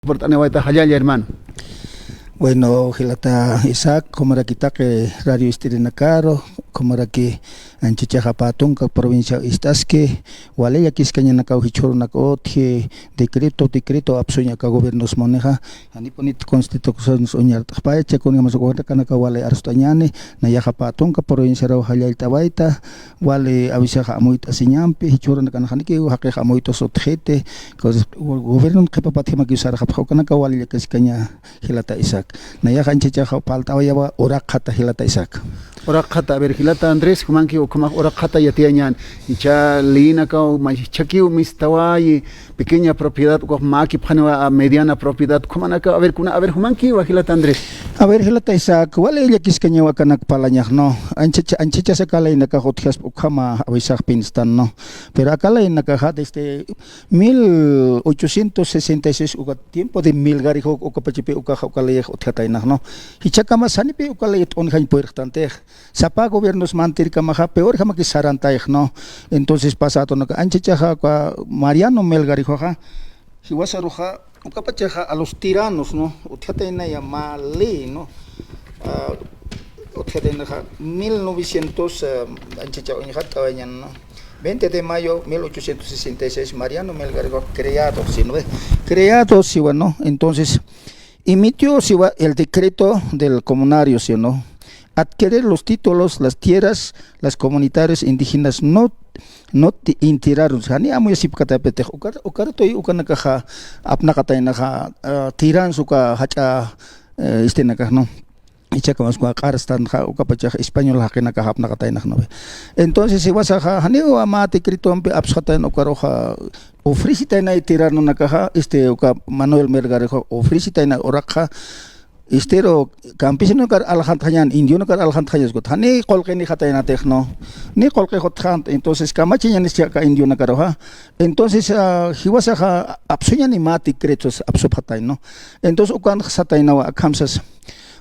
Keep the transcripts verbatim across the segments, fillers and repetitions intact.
purt'aniwayta jallalla, hermano. Bueno, jilata Isaac, kumaraki taqi radio ist'irinakaru, kumaraki anchhachaxa pä tunka provincia ist'aski, wali llakiskañanakaw jichhürunak utji, decreto, decreto apsuña aka gobiernos munixa, janipunit constituciones uñart'xpay, chaykunjamas ukanaka wali arst'añäni, nayaxa pä tunka provinciaraw jallallt'awayta, wali awisaxa amuyt'asiñampi, jichhürunakanxa janikiw jaqix amuyt'us utjiti, entonces, go-, gobiernon qhipa patjamakiw sarxapxi, ukanaka wali llakiskaña jilata Isaac. Nayaxa anchhachaxa faltawayawa uraqxata jilata Isaac. Uraqxata, a ver, jilata Andrés, jumanki ukhamax uraqxata yatiyañän. Ichha leyinakaw, ma-, jichhakiw mistawayi, pequeña propiedad, ukax mäkipxaniwa, a, mediana propiedad, ukhamanaka, a ver, kuna, a ver, jumankiwa jilata Andrés. A ver, jilata Isaac, wali llakiskañawa akanak parlañax, ¿no? Anchhacha-, anchhachas aka leyinakax utjaspa ukhama awisax pinstan, ¿no? Pero aka leyinakaxa desde mil ochocientos sesenta y seis uka tiempo de Melgarejo ukapachapi ukaxa uka leyix utjataynax, ¿no? Jichhakamas janipi uka ley t'unjañ puyrxtantix. Sapa gobiernos mantirkamaxa peorjamaki sarantayx, ¿no? Entonces, pasado, ¿no? Anchhachaxa uka Mariano Melgarejoxa, jiwasaruxa, ukapachaxa a los tiranos, ¿no? Utjataynaya mä ley, ¿no? Ah, utjataynaxa mil novecientos, ah, anchhacha uñjat'awayañan, ¿no? Veinte de mayo mil ochocientos sesenta y seis, Mariano Melgarejo creado, ¿sí, no ve? Creado, ¿sí, bueno? Entonces, emitió, ¿sí, va? El decreto del comunario, ¿sí o no? Adquirir los títulos, las tierras, las comunitarios indígenas no, no ti-, enteraron. Jani amuyasipkatapitix, ukar-, ukartuy ukanakaxa apnaqataynaxa, ah, tirans uka jach'a, eh, istenakax, ¿no? Jichhakamas uka q'arstanxa, ukapachax español jaqinakax apnaqataynax, ¿no ve? Entonces, jiwasaxa, janiw mä decretompi apsxatayna ukaruxa, ofrecitaynay tiranonakaxa, este, uka Manuel Melgarejo, ofrecitaynay uraqxa, estero, campesinokar aljantxañän, indionakar aljantxañas, ukat, jani qullqinixataynatix, ¿no? Ni qullqix utjant, entonces, kamachañänis aka indionakaruxa. Entonces, ah, jiwasaxa, apsuñäni mä decretos, apsupxatay, ¿no? Entonces, ukanx sataynawa, akham sas.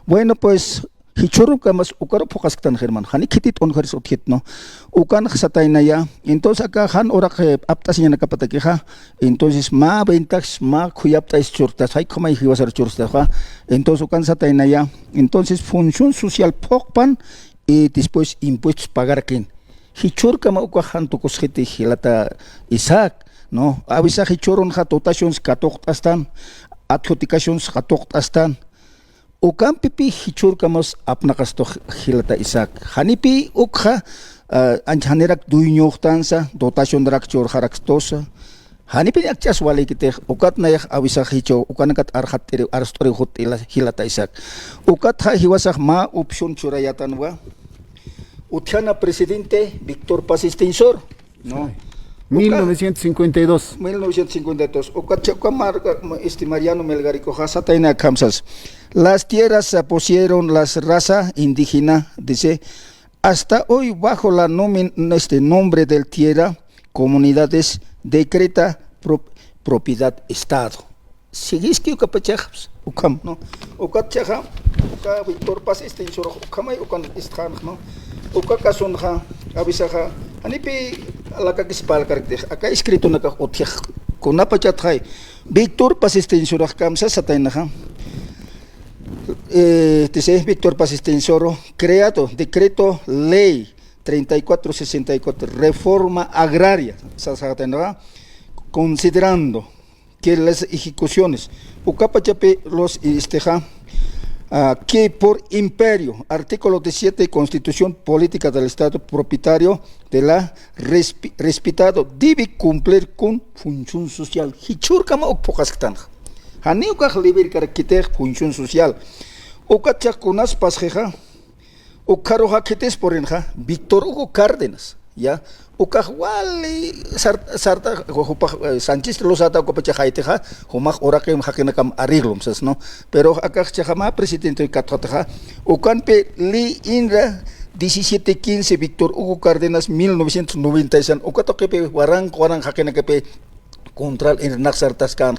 Bueno, pues, jichhürukamas ukaru phuqasktanx, hermano. Jani khitit t'unjaris utjit, ¿no? Ukanx sataynaya. Entonces, aka jan uraq, eh, apt'asiñanakapatakixa. Entonces, mä ventajas, mä khuyapt'aysa churt'as, jay ukhamay jiwasar churt'asxa. Entonces, ukan sataynaya. Entonces, función social phuqpan y después impuestos pagarkin. Jichhürkama ukax jan tukusxiti jilata Isaac, ¿no? Awisax jichhürunxa dotaciones katuqt'astan, adjudicaciones katuqt'astan. Ukampipï jichhürkamas apnaqastu jilata Isaac. Janipï ukxa, ah, ancha janirak dueñoxtansa, dotacionarak churxarakistusa. Janipï akch'as walïkitix, ukat nayax awisax jichhü, ukanakat arxatt'iriw, arst'iriw jutt'ila jilata Isaac. Ukatxa jiwasax mä opción churayätanwa. Utjäna presidente Víctor Paz Estenssoro. ¿No? Uka mil novecientos cincuenta y dos. Mil novecientos cincuenta y dos. Uka, uka marka, este, Mariano Melgarejoxa satayna akham sas. Las tierras, ah, pusieron las raza indígena, dice, hasta hoy bajo la nomin-, este, nombre del tierra, comunidades, decreta pro-, propiedad Estado. Siguiski ukapachax, ukham, ¿no? Ukapachaxa, uka Víctor Paz Estenssoro, ukhamay ukan istxanx, ¿no? Uka kasunxa, awisaxa, janipï alakakis parlkarktix, aka escritonakax utjix, kunapachatxay, Víctor Paz Estenssorax kamsa sataynaxa, eh, dice Víctor Paz Estenssoro, creado decreto ley treinta y cuatro sesenta y cuatro, reforma agraria, sasataynaxa, considerando que las ejecuciones, ukapachapi los, este, ja, ah, que por imperio, artículo diecisiete, Constitución Política del Estado Propietario de la respi-, respetado, debe cumplir con función social. Jichhürkama uk phuqasktanxa. Janiw ukax libirkarakitix función social. Ukat chaq kunas pasxixa, Ukxaruxa khitis purinxa, Víctor Hugo Cárdenas, ya. Ukax wali sar-, sarta, jupax, eh, Sánchez Lozada ukapachax jaytixa, jumax uraqim jaqinakam arreglom sas, ¿no? Pero akax chixa mä presidente katxatixa, ukampi ley inra diecisiete quince Víctor Hugo Cárdenas mil novecientos noventa y seis, uka tuqipi waranq, waranq jaqinakapi, contral inranax sartaskän.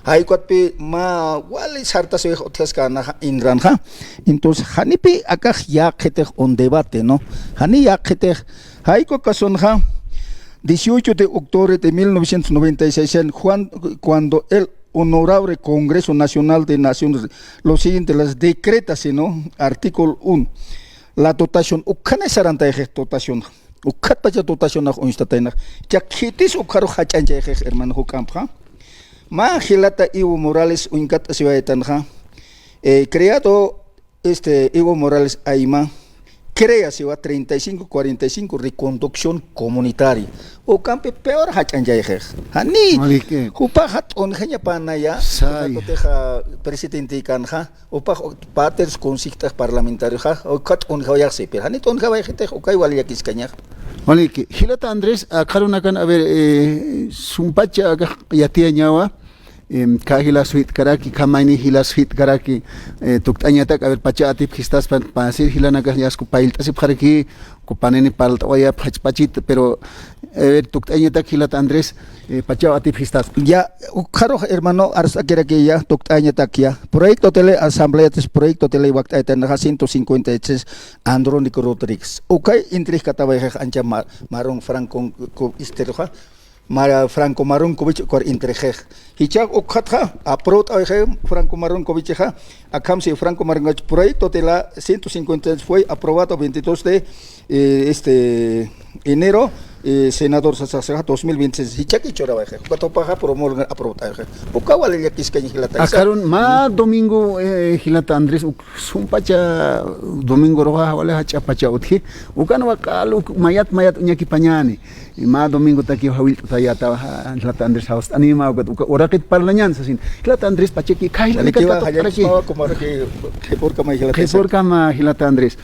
Jay ukatpï mä wali sartasiwix utjaskän inranxa. Entonces, janipï akax yäqitix un debate, ¿no? Jani yäqitix, jay uka kasunxa, dieciocho de octubre de mil novecientos noventa y seis, en Juan, cuando el Honorable Congreso Nacional de Naciones, lo siguiente, las decreta, sino, artículo uno, la dotación, ukhanay sarantayxix dotación, ukhatpacha dotacionax uñstataynax, jichha khitis ukharu jach'añchayxix, hermano, juk'ampxa. Mä jilata Evo Morales uñkatasiwaytanxa, eh, creado este, Evo Morales Ayma, crea siwa treinta y cinco cuarenta y cinco reconducción comunitaria. Ukampi peor jach'añchayxix. Jani, Marique. Jupaxa t'unjañapanaya, Say. Jutixa presidente kanxa, upax paters consejt'ax parlamentarioxa, uka t'unjawayaxsipir. Jani t'unjawayxitix, ukay wali llakiskañax. Marique, jilata Andrés, akxarunakan, a ver, eh, sumpacha akax yatiyañawa, Em, khä jila suyt'karaki, khä mayni jila suyt'karaki, eh, tukt'añatak, a ver, pacha atipxistaspa, pasir jilanakax yasku payllt'asipxaraki, kupanini parlt'awayap jachpachit, pero, a ver, tukt'añatak jilata Andrés, eh, pachaw atipxistaspa. Ya, ukxarux, hermano, arsakiraki ya, tukt'añatak ya. Proyecto de ley, asambleatis proyecto de ley wakt'aytanxa ciento cincuenta y tres, Andrónico Rodríguez. Ukay, intrixkatawayxix ancha ma-, marun Franco, ku-, istiruxa, Mara Franco Marunkovich ukar entrexix. Jichhax ukxatxa, aprobt'awayxi Franco Marunkovichixa, akham si Franco Marunkovich proyecto de la ciento cincuenta fue aprobado veintidós de, eh, este, enero, eh, senador sasaxa dos mil veintiséis. Jichhaki churawayxi. Ukat jupaxa promulgar aprobt'awayxi. Uka wali llakiskaña jilata. Akxarun mä domingo, eh, jilata Andrés, uk sumpacha domingo ruxa wali jach'a pacha utji. Ukan waq'al uk mayat, mayat uñakipañani. Mä domingotaki jawillt'atayätawa, jilata Andrés, jawst'anima, ukat, uka, uraqit parlañan sasin. Jilata Andrés, pachaki, khä jilata Andrés, jallallkiwa, jallallkiwa, kumaraki, qhipurkama jilata. Qhipurkama jilata Andrés.